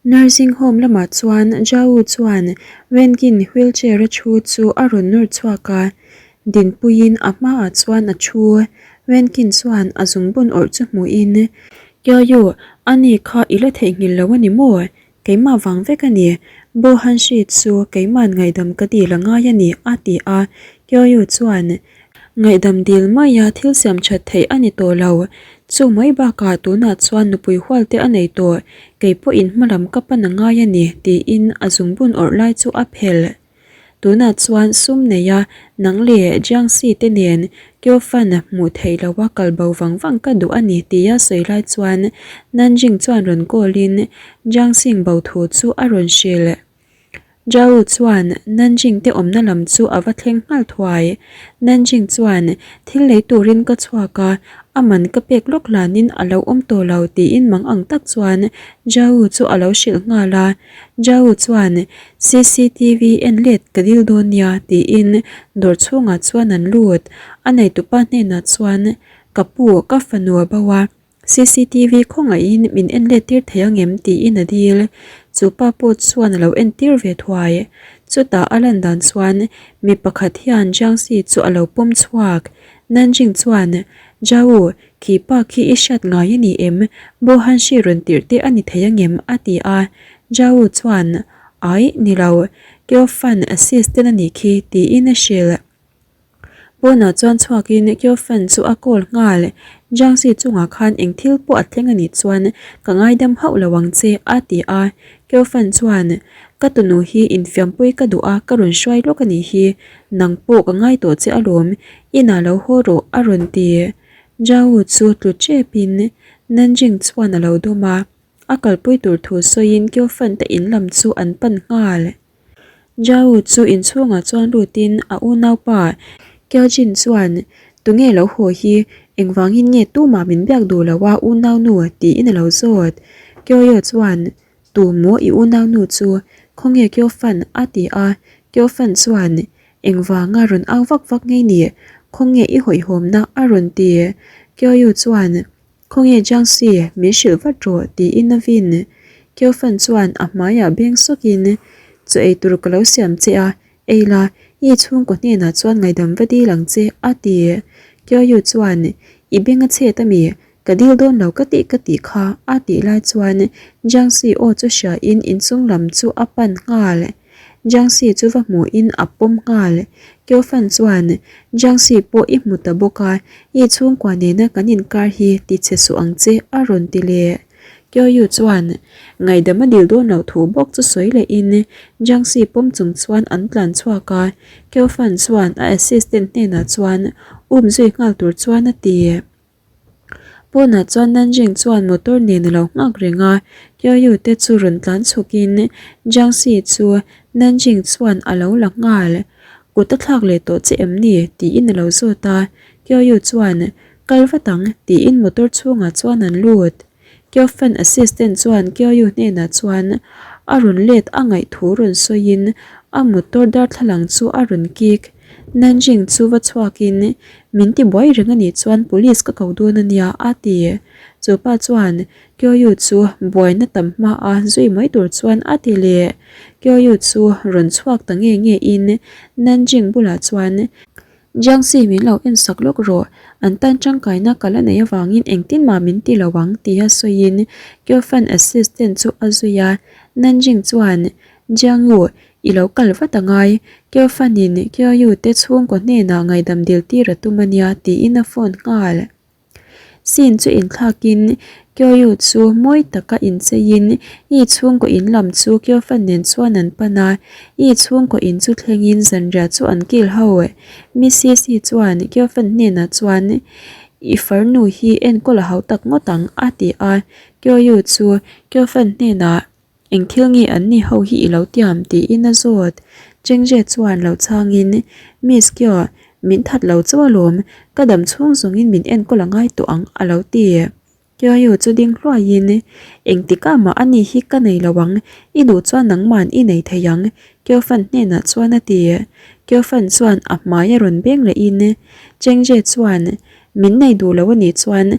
Nursing home lamah chuan Jau chuan Wenkin wheelchair a thu chu a rawn nawr chhuak a, Dinpuiin a hmaah chuan a thu. Wenkin chuan a zungbun awrh chu hmuhin, Kyaw-yu, ani kha i la theihnghilh lo a ni maw? Keimah vang vek a ni. Bo Hanshi chu keima'n ngaihdam ka dil a ngai a ni, a ti a. Kyaw-yu chuan, Ngaihdam dil maia thil siam that theih a ni tawh lo. Chu mai bakah tunah chuan nupui hual te a nei tawh, kei pawhin hmalam ka pan a ngai a ni, tiin a zungbun awrh lai chu a phelh. Tunah chuan sum neia nang leh Jiangxi te nen Kyo-fan hmuh theih loha kal bo vang vang ka duh a ni tia sawi lai chuan Nanjing chuan rawn call in Jiangxing bo thu chu a rawn hrilh. Zhao chuan Nanjing te awmna lam chu a va thleng nghal thuai. Nanjing chuan thil lei turin ka chhuak a, a man ka pek lawk hlanin a lo awm tawh lo tiin mang ang tak chuan Zhao chu a lo hrilh nghal a. Zhao chuan cctv en let ka dil dawn nia tiin dawr chhungah chuan an lut. A neitupa hnenah chuan ka pu ka fanu a bo a, cctv khawngaihin min en let tir thei ang em tiin a dil. Chu pa pawh chuan a lo en tir ve thuai. Chutah a lan dan chuan mi pakhat hian Jiangxi chu a lo pawm chhuak. Nanjing chuan Zhao Khi pa khi i hriat ngai a ni em? Bo Hanshi rawn tirh te a ni thei angem? a ti a. Zhao chuan, Ai, ni lo. Kyo Fan assistant a nih khi, tiin a hrilh. Pawnah chuan chhuakin Kyo Fan chu a call nghal. Jiangxi chungah khan eng thil pawh a thleng a nih chuan ka ngaidam hauh lo ang che, a ti a. Kyo Fan chuan, Ka tunu hi infiampui ka duh a, ka rawn hruai lawk a nih hi. Nang pawh ka ngai tawh che alawm. Inah lo haw rawh, a rawn ti. Zhao chu tlu tepin Nanjing chuan a lo dawm a, a kalpui tur thu sawiin Kyo-fan te in lam chu an pan nghal. Zhao chu inchhungah chuan lutin a unaupa Kyo-jin chuan, Tunge lo haw hi, engvangin nge tumah min biak duh lo a unaunu? tiin a lo zawt. Kyo-yo chuan, Tu maw i unaunu chu? Khawnge Kyo-fan? a ti a, Kyo-fan chuan, Engvanga rawn au vak vak ngei ni? Khawnge i hawihhawmna a rawn ti? Kyoyu chuan, Khawnge Jiangxi, min hrilh vat rawh, tiin a vin. Kyofan chuan a hmaiah beng sawkin, Chaw ei tur ka lo siam che a, ei la, i chhungkaw hnenah chuan ngaidam va dil ang che, a ti. Kyoyu chuan, I beng a chhet ami? Ka dil dawn lo ka tih ka tih kha, a tih lai chuan Jiangxi aw chu hriain inchung lam chu a pan nghal. Jiangxi chu va hmuhin a pawm nghal. Kyo-fan chuan, Jiangxi pawh i hmu ta bawk a, i chhungkua nena kan inkar hi ti chhe suh ang che, a rawn ti leh. Kyo-yu chuan, Ngaihdam a dil dawn loh thu bawk chu sawi lehin Jiangxi pawm chung chuan an tlan chhuak a, Kyo-fan chuan a assistant hnenah chuan um zui nghal tur chuan a ti. Pawnah chuan Nanjing chuan motor nen a lo nghak reng a, Kyoyu te chu rawn tlan chhukin Jiangxi chu Nanjing chuan a lo la nghal. Kut a thlak leh tawh che em ni? tiin a lo zawt a, Kyoyu chuan, Kal vat ang, tiin motor chhungah chuan an lut. Kyofen assistant chuan Kyoyu hnenah chuan a rawn let a ngaih thu rawn sawiin a motor darthlalang chu a rawn kik. Nanjing chu va chhuakin min ti buai reng a nih chuan police ka ko dawn a nia a ti. Chu pa chuan Kyoyu chu buaina tam hma a zui mai tur chuan a ti leh. Kyoyu chu rawn chhuak ta nge nge in Nanjing bulah chuan Jiangxi min lo en sak lawk rawh, an tan tangkaina ka la nei avangin engtin mah min ti lo ang tia sawiin Kyo-fan assistant chu a zui a, Nanjing chuan, Jiangyu, i lo kal vat a ngai, Kyo-fan-in Kyo-yu te chhungkaw hnenah ngaihdam dil tir a tum a nia tiin a phone nghal. Scene chu inthlakin Kyoyu chu mawi taka incheiin i chhungkaw in lam chu Kyofan nen chuan an pan a, i chhungkaw in chu thlengin zanriah chu an kil ho. Missis-i chuan Kyofan hnenah chuan I farnu hi enkawl a hau tak ngawt ang a ti a, Kyoyu chu Kyofan hnenah Eng thil nge an ni ho hi i lo tiam? tiin a zawt. Chengzhe chuan lo chhangin, Miss Kyo, min that lo chauh alawm, ka dam chhung zawngin min enkawl a ngai tawh ang, a lo ti. Kyoyu chu ding hluaiin, Engtikah mah a ni hi ka nei lo ang, i duh chuan nangman i nei thei ang, Kyofan hnenah chuan a ti. Kyofan chuan a hmai a rawn beng lehin, Chengzhe chuan, Min nei duh lo a nih chuan,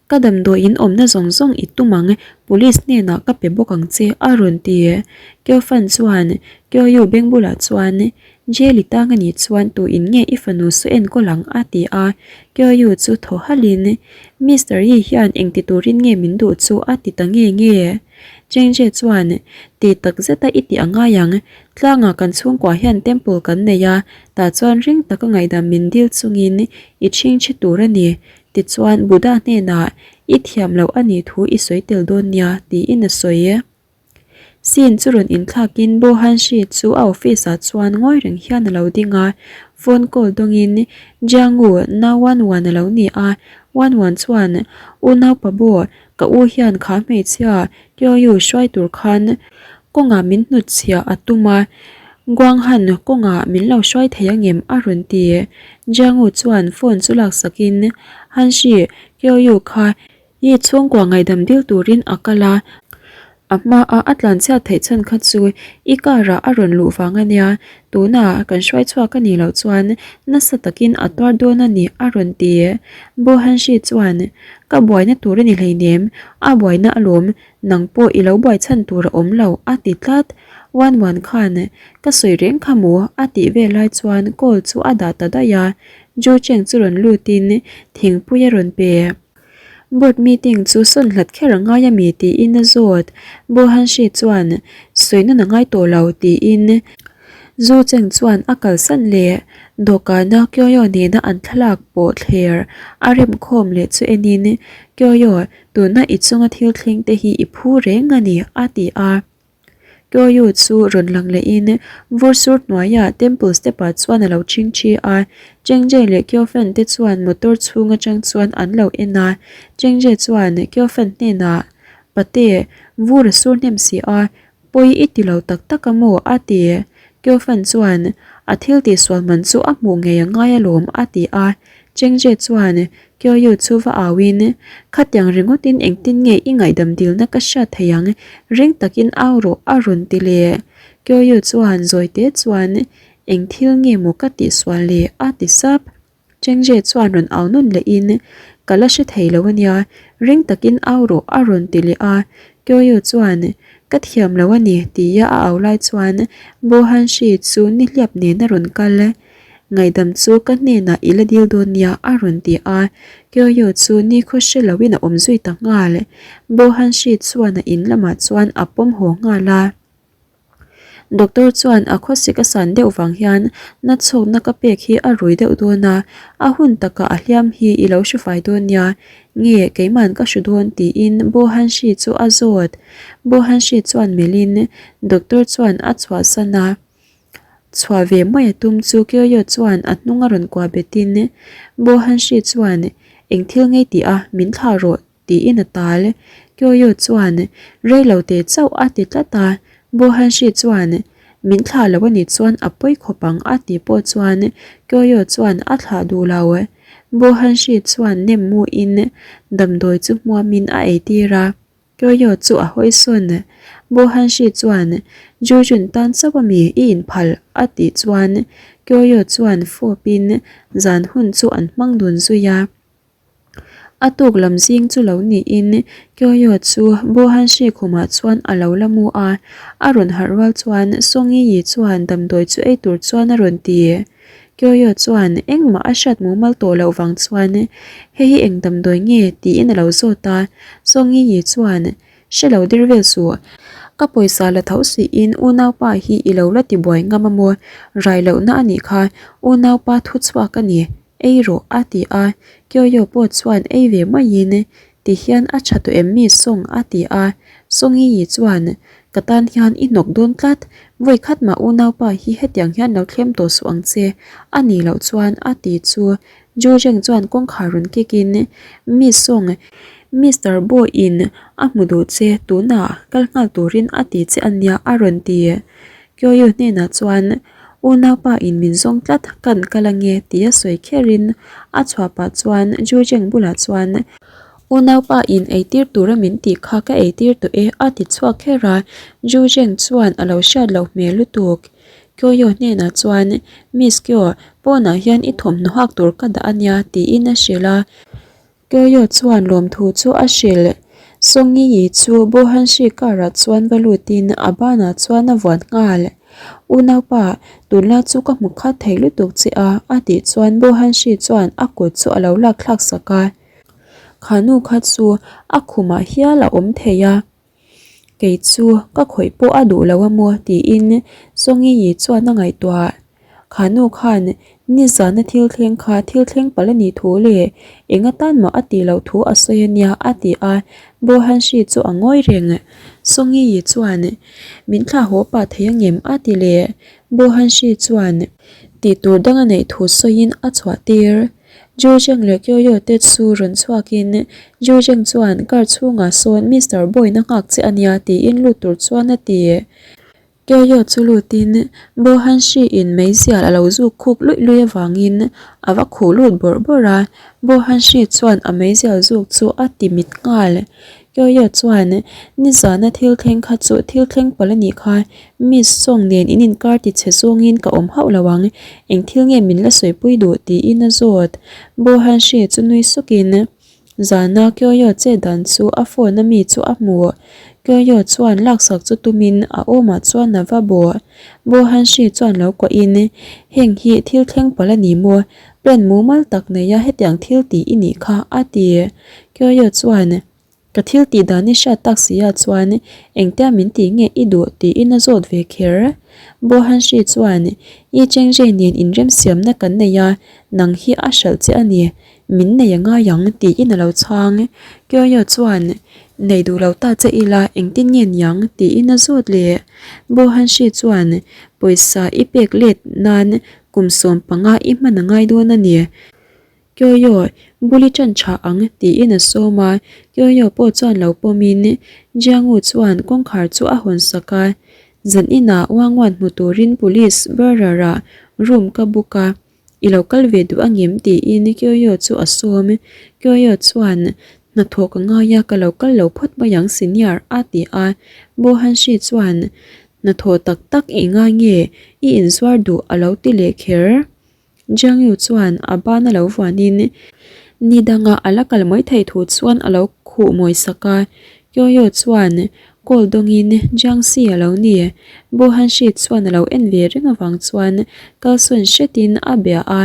Ka damdawi in awmna zawng zawng i tum ang, police hnenah ka pe bawk ang che a rawn ti. Kyo Fan chuan Kyo Yu beng bulah chuan Jail i tang a nih chuan tu in nge i fanu saw enkawl ang a ti a, Kyo Yu chu thaw halhin Mister Yi hian engti turin nge min duh chu a ti ta nge nge. Cheng Jie chuan Ti tak zeta i tih a ngai ang, tlangah kan chhungkua hian temple kan nei a, tah chuan ring taka ngaihdam min dil chungin i chhingchhi tur a ni, Tichuan Buddha hnenah i thiam loh a nih thu i sawi tel dawn nia tiin a sawi. Scene chu rawn inthlakin Bo Hanshi chu a office ah chuan ngawi reng hian a lo ding a, phone call dawngin Jiangu na Wan Wan a lo ni a, Wan Wan chuan Unaupa Bo, ka u hian kha hmeichhia Kyoyu hruai tur khan kawngah min hnutchhiah a tum a, Guanghan kawngah min lo hruai thei angem a rawn ti. Jiangu chuan phone chu laksakin Hanshi Kyoyu kha i chhungkua ngaihdam dil turin a kal a, a hmaa a tlanchhiat theih chhan kha chu i car ah a rawn luh vang a nia, tunah kan hruai chhuak a nih loh chuan nasa takin a tuar dawn a ni a rawn ti. Bo Hanshi chuan Ka buaina tur a ni hleinem, a buaina alawm, nang pawh i lo buai chhan tur a awm lo a ti tlat. Wan Wan khan ka sawi reng kha maw a tih vel lai chuan call chu a dah ta daih a, Ju Cheng chu rawn lutin thingpui a rawn pe. Board meeting chu sawn hlat kher a ngai a mi tiin a zawt. Bo Hanshi chuan sawi nawn a ngai tawh lo tiin Zu Cheng chuan a kalsan leh dawhkana Kyoyo nena an thlalak pawh thler a remkhawm leh chu enin Kyoyo tuna i chunga thil thleng te hi i phu reng a ni a ti a. Kyoyu chu rawn lang lehin vur sur hnuaiah temple step ah chuan a lo ching thi a, Chengje leh Kyofen te chuan motor chhung atang chuan an lo en a, Chengje chuan Kyofen hnenah, Pate, vur a sur hnem si a, pawi i ti lo tak tak a maw? a ti. Kyofen chuan, A thil tihsual man chu a hmuh ngei a ngai alawm a ti a, Chengje chuan Kyoyu chu va auin, Khatiang ringawtin engtin nge i ngaihdam dilna ka hriat thei ang, ring takin au rawh a rawn ti leh. Kyoyu chuan zawi te chuan, Eng thil nge maw ka tihsual le? a ti sap. Chengje chuan rawn au nawn lehin, Ka la hre thei lo ania, ring takin au rawh a rawn ti leh a. Kyoyu chuan, Ka thiam lo a ni tia a au lai chuan Bo Hanshi chu nihliap nen a rawn kal. Ngaihdam chu ka hnenah i la dil dawn nia a rawn ti a, Kyoyo chu nikhaw hre loin a awm zui ta nghal. Bo Hanshi chuan a in lamah chuan a pawm haw nghal a. Doctor chuan a khawsik a san deuh vang hian na chhawkna ka pek hi a rui deuh dawn a, a hun takah a hliam hi i lo hru fai dawn nia, nge keiman ka hru dawn tiin Bo Hanshi chu a zawt. Bo Hanshi chuan melhin doctor chuan a chhuahsan a. Chhuah ve mai a tum chu Kyoyo chuan a hnung a rawn kuah betin Bo Hanshi chuan eng thil ngei tih a min thlah rawh tiin a tal. Kyoyo chuan rei lo te chauh a ti tlat a, Bo Hanshi chuan min thlah lo a nih chuan a pawi khawp ang a tih pawh chuan Kyoyo chuan a thlah duh lo. Bo Hanshi chuan nem muin damdawi chu hmuamin a eitir a. Kyoyo chu a hawi sawn. Bo Hanshi chuan, Jujun tan chauh a mi i inphal? a tih chuan Kyoyo chuan fawpin zan hun chu an hmang dun zui a. A tuk lam zing chu lo niin Kyoyo chu Bo Hanshi khumah chuan a lo la mu a. A rawn harh rual chuan Songi Yi chuan damdawi chu ei tur chuan a rawn ti. Kyoyo chuan engmah a hriat mumal tawh loh vang chuan hei hi eng damdawi nge tiin a lo zawt a, Songi Yi chuan hre lo dir vel suh, ka pawisa la tho siin unaupa hi i lo la ti buai ngam a maw, rai lohna a nih kha, unaupa thu chhuak a ni, ei rawh a ti a, Kyoyo pawh chuan ei ve maiin Ti hian a tha tawh em mi Song a ti a, Songi Yi chuan ka tan hian i hnawk dawn tlat, vawi khat mah unaupa hi hetiang hian lo thlem tawh suh ang che, a nih loh chuan a ti chu Ju Zheng chuan kawngkhar rawn kik in Mi Song, Mister Bo in a hmu duh che tunah kal nghal turin a ti che ania a rawn ti. Kyoyu hnenah chuan Unaupa in min zawng tlat kan kal ange tia sawi kherin a chhuah pah chuan Ju Jeng bulah chuan Unaupa in eitir tura min tih kha ka eitir tawh e a ti chhuak kher a, Ju Jeng chuan a lo hriat loh hmel lutuk. Kyoyo hnenah chuan Miss Kyo, pawnah hian i thawmhnaw hak tur ka dah ania tiin a hrilh a. Kyoyo chuan lawmthu chu a hrilh. Songi-i chu Bohanshi car-ah chuan va lutin a banah chuan a vuan nghal. Unaupa, tunlai chu ka hmu khat thei lutuk che a, a tih chuan Bohanshi chuan a kut chu a lo lak thlak sak a. Kha nu kha chu a khumah hial a awm thei a. Kei chu ka khawih pawh a duh lo a maw tiin Songi-i chuan a ngaihtuah. Kha nu khan nizana thil thleng kha thil thleng palh a nih thu leh eng atan mah a tih loh thu a sawi a nia a ti a, Bohanshi chu a ngawi reng. Songi-i chuan min thlah haw pah thei angem a ti leh. Bohanshi chuan tih tur dang a neih thu sawiin a chhuah tir. Jujeng leh Kyoyo te chu rawn chhuakin Jujeng chuan car chhungah sawn Mister Boyne a nghak che a nia tiin lut tur chuan a ti. Kyoyo chu lutin Bohanshi in meizial a lo zuk khup luih luih avangin a va khuh lut bawrh bawrh a, Bohanshi chuan a meizial zuk chu a ti mit nghal. Kyoyo chuan nizana thil thleng kha chu thil thleng palh a nih kha, Miss Song nen in inkar ti chhe zawngin ka awm hauh lo ang, eng thil nge min la sawipui duh tiin a zawt. Bohanshi chu nui sukin Zana Kyoyo che dan chu a phone a mi chu a hmu. Kyoyo chuan laksak chu tumin a awmah chuan a va bawh. Bohanshi chuan lo kuahin, Heng hi thil thleng palh a ni maw? Plan mumal tak neia hetiang thil tih i nih kha, a ti. Kyoyo chuan, Ka thil tih dan i hriat tak si ah chuan engtia min tih nge i duh tiin a zawt ve kher. Bohanshi chuan, I Chengzhe nen inremsiamna kan nei a, nang hi a hralh che a ni. Min nei a ngai ang tiin a lo chhang. Kyoyo chuan, Nei duh lo ta che ila engtin nge niang tiin a zawt leh. Bohanshi chuan, Pawisa i pek let nan kum 15 i hman a ngai dawn a ni. Kyoyo, bul i ṭan ṭha ang tiin a sawm a, Kyoyo pawh chuan lo pawmin Jiangu chuan kawngkhar chu a hawn sak a, Zan inah Wangwan hmu turin police bearer-ah room ka book a, i lo kal ve duh angem tiin Kyoyo chu a sawm. Kyoyo chuan, Hnathawh ka ngai a, ka lo kal lo phawt mai ang senior a ti a, Bo Hanshi chuan, Hnathawh tak tak i ngai nge i inzuar duh a lo ti leh kher. Jiang Yu chuan a ban a lo vuanin ni danga a la kal mai theih thu chuan a lo khuh mawi sak a. Kyoyo chuan call dawngin Jiang Si a lo ni. Bo Hanshi chuan a lo en ve reng avang chuan kalsawn hretin a bia a.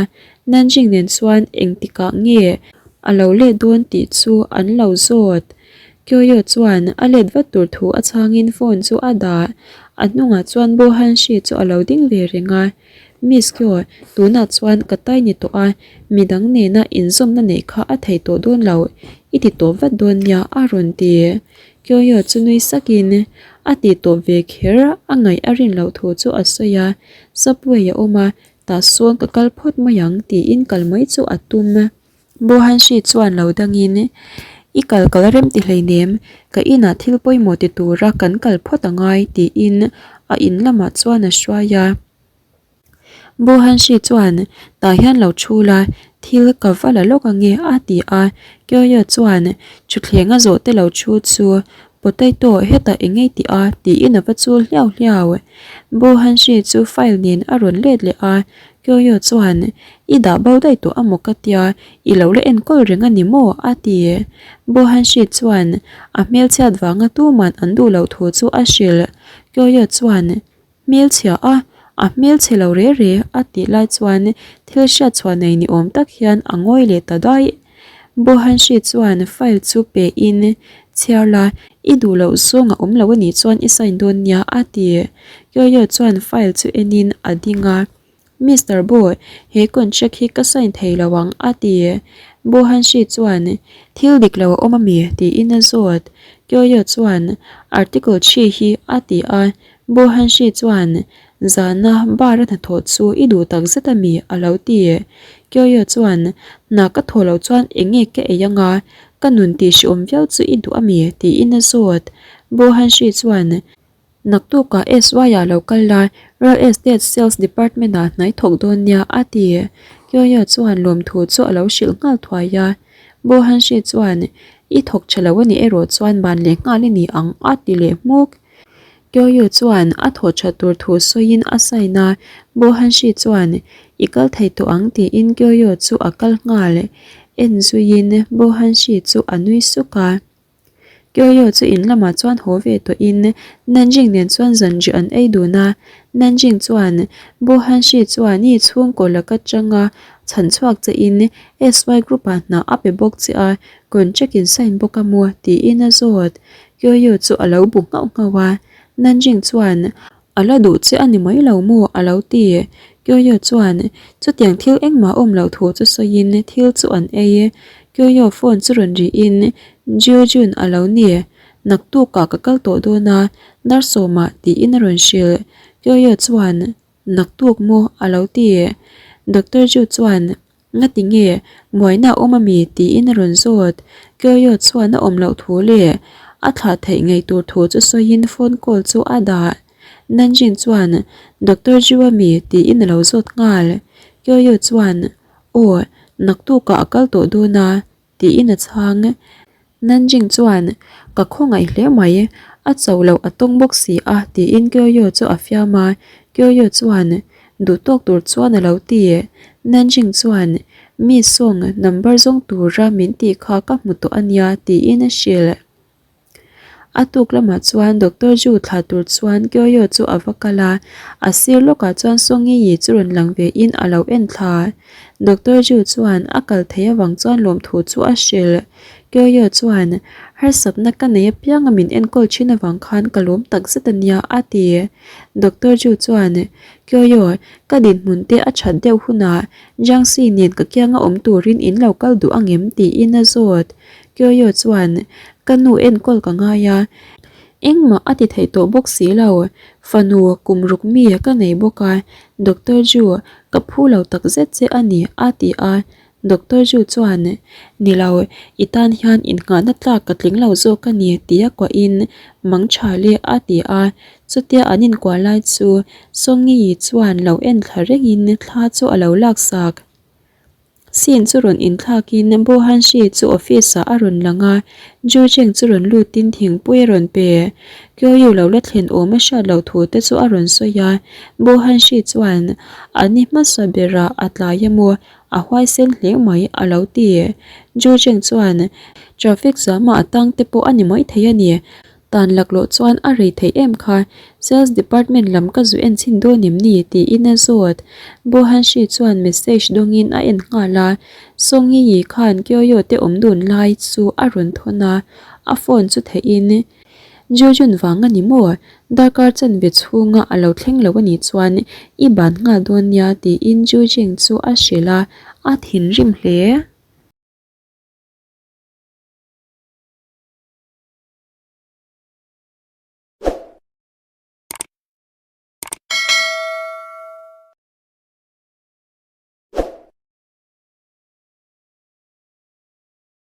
Nanjing nen chuan engtikah nge a lo let dawn tih chu an lo zawt. Kyoyo chuan a let vat tur thu a chhangin phone chu a dah. A hnungah chuan Bo Hanshi chu a lo ding ve reng a. Miss Kyo, tunah chuan ka tai ni tawh a, midang nena inzawmna neih kha a thei tawh dawn lo, i ti tawp vat dawn nia a rawn ti. Kyoyo chu nui sakin a ti tawp ve kher a ngaih a rin loh thu chu a sawi a, subway a awm a, tah sawn ka kal phawt mai ang tiin kal mai chu a tum. Bohanshi chuan lo dangin, I kal kal rem ti hleinem, ka inah thil pawimawh ti tura kan kal phawt a ngai tiin a in lamah chuan a hruai a. Bohanshi chuan, Tah hian lo thu la, thil ka va la lawk ange a ti a. Kyoyo chuan thutthleng a zawh te lo thu chu Potato hetah eng ngei tih a tiin a va chul hliau hliau. Bohanshi chu file nen a rawn let leh a, Kyoyo chuan, I dah bo daih tawh a maw ka tia, i lo la enkawl reng a ni maw? a ti. Bohanshi chuan a hmelchhiat vanga tuman an duh loh thu chu a hrilh. Kyoyo chuan, Hmelchhia a, a hmelchhe lo re re a tih lai chuan thil hriatchhuah nei ni awm tak hian a ngawi leh ta daih. Bohanshi chuan file chu pe in, Chhiar la, i duh loh zawng a awm lo a nih chuan i sign dawn nia a ti. Kyoyo chuan file chu enin a ding a, Mister Bo, he contract hi ka sign thei lo ang a ti. Bohanshi chuan, Thil dik lo a awm ami? tiin a zawt. Kyoyo chuan, Article chhi hi a ti a. Bohanshi chuan, Zana bar a hnathawh chu i duh tak zet ami? a lo ti. Kyoyo chuan, Hna ka thawh loh chuan eng nge ka ei anga? Ka nun tih hreawm viau chu i duh ami? tiin a zawt. Bohanshi chuan, Naktukah SY-ah lo kal la, Real Estate Sales Department-ah hna i thawk dawn nia, a ti. Kyoyo chuan lawmthu chu a lo hrilh nghal thuai a. Bo Hanshi chuan, I thawk tha lo a nih erawh chuan ban leh nghal i ni ang, a ti leh hmuk. Kyoyo chuan a thawh that tur thu sawiin a sign a, Bo Hanshi chuan, I kal thei tawh ang, tiin Kyoyo chu a kal nghal. En zuiin Bo Hanshi chu a nui suk a. Kyoyo chu in lamah chuan haw ve tawhin Nanjing nen chuan zanriah an ei dun a. Nanjing chuan Bo Hanshi chuan i chhungkaw laka tanga chhan chhuak che in SY group ah hna a pe bawk che a, contract in sign bawk a maw tiin a zawt. Kyoyo chu a lo bu nghauh nghauh a. Nanjing chuan A la duh che a ni mai lo maw? a lo ti. Kyoyo chuan chutiang thil engmah awm loh thu chu sawiin thil chu an ei. Kyoyo phone chu rawn rihin Jiujun a lo ni. Naktukah ka kal tawh dawn a, dar sawmah tiin a rawn hrilh. Kyoyo chuan Naktuk maw? a lo ti. Doctor Ju chuan Ngati nge buaina a awm ami? tiin a rawn zawt. Kyoyo chuan a awm loh thu leh a thlah theih ngei tur thu chu sawiin phone call chu a dah. Nanjing chuan Doctor Ju ami? tiin a lo zawt nghal. Kyoyo chuan Aw, naktukah a kal tawh dawn a, tiin a chhang. Nanjing chuan, Ka khawngaih hle mai, a cho loh a tawng bawk si a, tiin Kyoyo chu a fiam a. Kyoyo chuan, Duh tawk tur chuan a lo ti. Nanjing chuan, Mi sawng number zawng tura min tih kha ka hmu tawh a nia, tiin a hrilh. A tuk lamah chuan Doctor Ju thlah tur chuan Kyoyo chu a va kal a, a sir lawkah chuan Songi-i chu rawn lang ve in a lo en thla. Doctor Ju chuan a kal theih avang chuan lawmthu chu a hrilh. Kyoyo chuan, Harsatna ka nei apianga min enkawl thin avang khan ka lawm tak zet a nia, a ti. Doctor Ju chuan, Kyoyo, ka dinhmun te a that deuh hunah Jiangxi nen ka kianga awm turin in lo kal duh angem? tiin a zawt. Kyoyo chuan, Ka nu enkawl ka ngai a, engmah a ti thei tawh bawk si lo. Fanu kum ruk mi ka nei bawk a, Doctor Ju, ka phu lo tak zet che a ni, a ti a. Doctor Ju chuan, Ni lo, i tan hian innghahna tlak ka tling lo zawk a ni, tia kuahin, Mang tha le, a ti a. Chutia an inkuah lai chu Songi-i chuan lo en thla rengin thla chu a lo laksak. Scene chu rawn inthlakin Bo Hanshi chu office ah a rawn lang a, Ju Cheng chu rawn lutin thingpui a rawn pe. Kyoyu lo la thlen awm a hriat loh thu te chu a rawn sawi a, Bo Hanshi chuan a ni hmasa berah a tlai emaw a huaisen hle mai a lo ti. Ju Cheng chuan traffic zama a tang te pawh a ni maithei a ni. Tan laklawh chuan a rei theih em kha, Sales department lam ka zu en chhin dawn em ni? tiin a zawt. Bo Hanshi chuan message dawngin a en nghal a, Songi Yi khan Kyoyo te awm dun lai chu a rawn thawn a, a phone chu theihin, Jujun vang a ni maw? Darkar chanve chhunga a lo thleng lo a nih chuan i ban nghal dawn nia tiin Jujing chu a hrilh a, a thinrim hle.